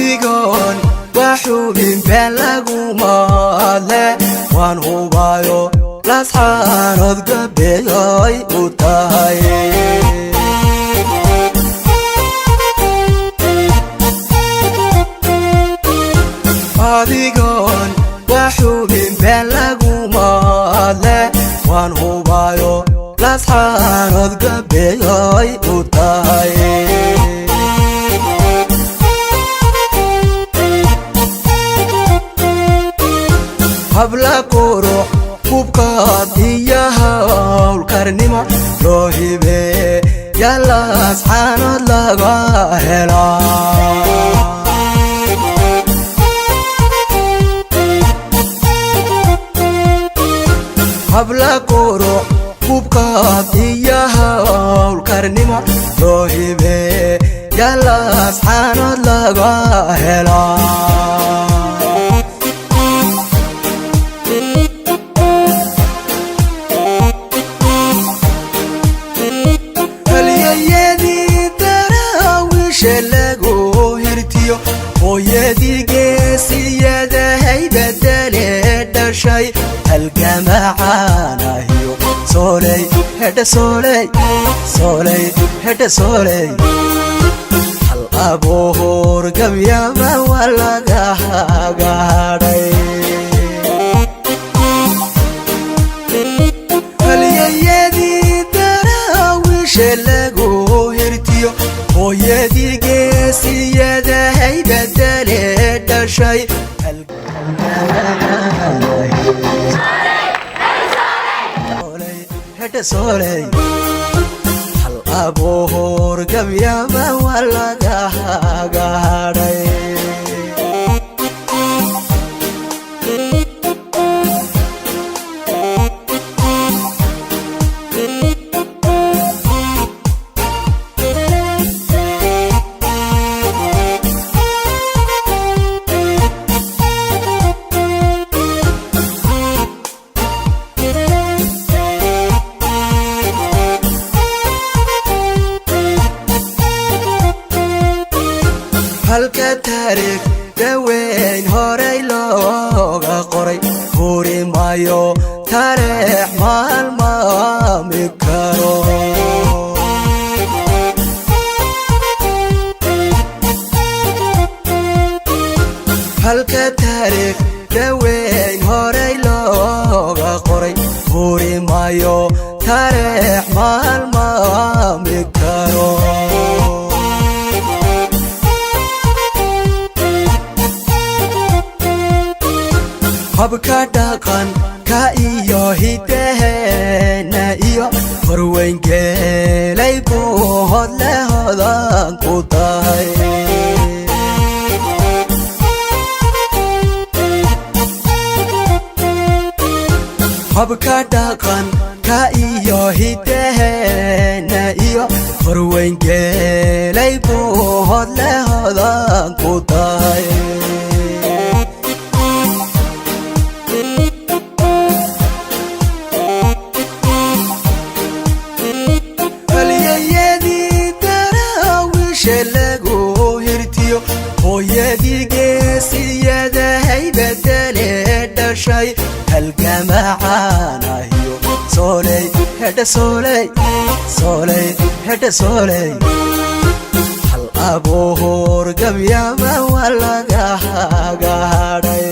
Adigoon waxubin been laguma hadle, waan hubayo Laascaanood gabeeyay u tahay. Adigoon waxubin been laguma hadle, waan hubayo Laascaanood gabeeyay u tahay. Habla qurux hubkaad iyo howlkarnimo loo hibee yaa Laascaanood laga helaa. Habla qurux hubkaad iyo howlkarnimo loo hibee yaa Laascaanood laga helaa. Halyayadii Daraawiishe lagu hirtiyo, hooyadii geesiyadahay bedele dhashay, halgamacaanahiyo sooley hedha sooley sooley hedha sooley. Hal abuur gabyaba waa laga hagaadhay. Halyayadii Daraawiishe lagu hirtiyo, hooyadii geesiyadahay bedele dhashay. Hal abuur gabyaba waa laga hagaadhay. Halka taariikh daweyn horay looga qoray huri maayo, tareex maalmaami karo. Halka taariikh daweyn horay looga qoray huri maayo, tareex maalmaami karo. Habka dhaqan ka iyo hidaheena iyo horweyngeelay buu hodle hodan ku tahay. Habka dhaqan ka iyo hidaheena iyo horweyngeelay buu hodle hodan ku tahay. Halyayadii Daraawiishe lagu hirtiyo, hooyadii geesiyadahay bedele dhashay, halgamacaanahiyo sooley hedha sooley sooley hedha sooley. Hal abuur gabyaba waa laga hagaadhay.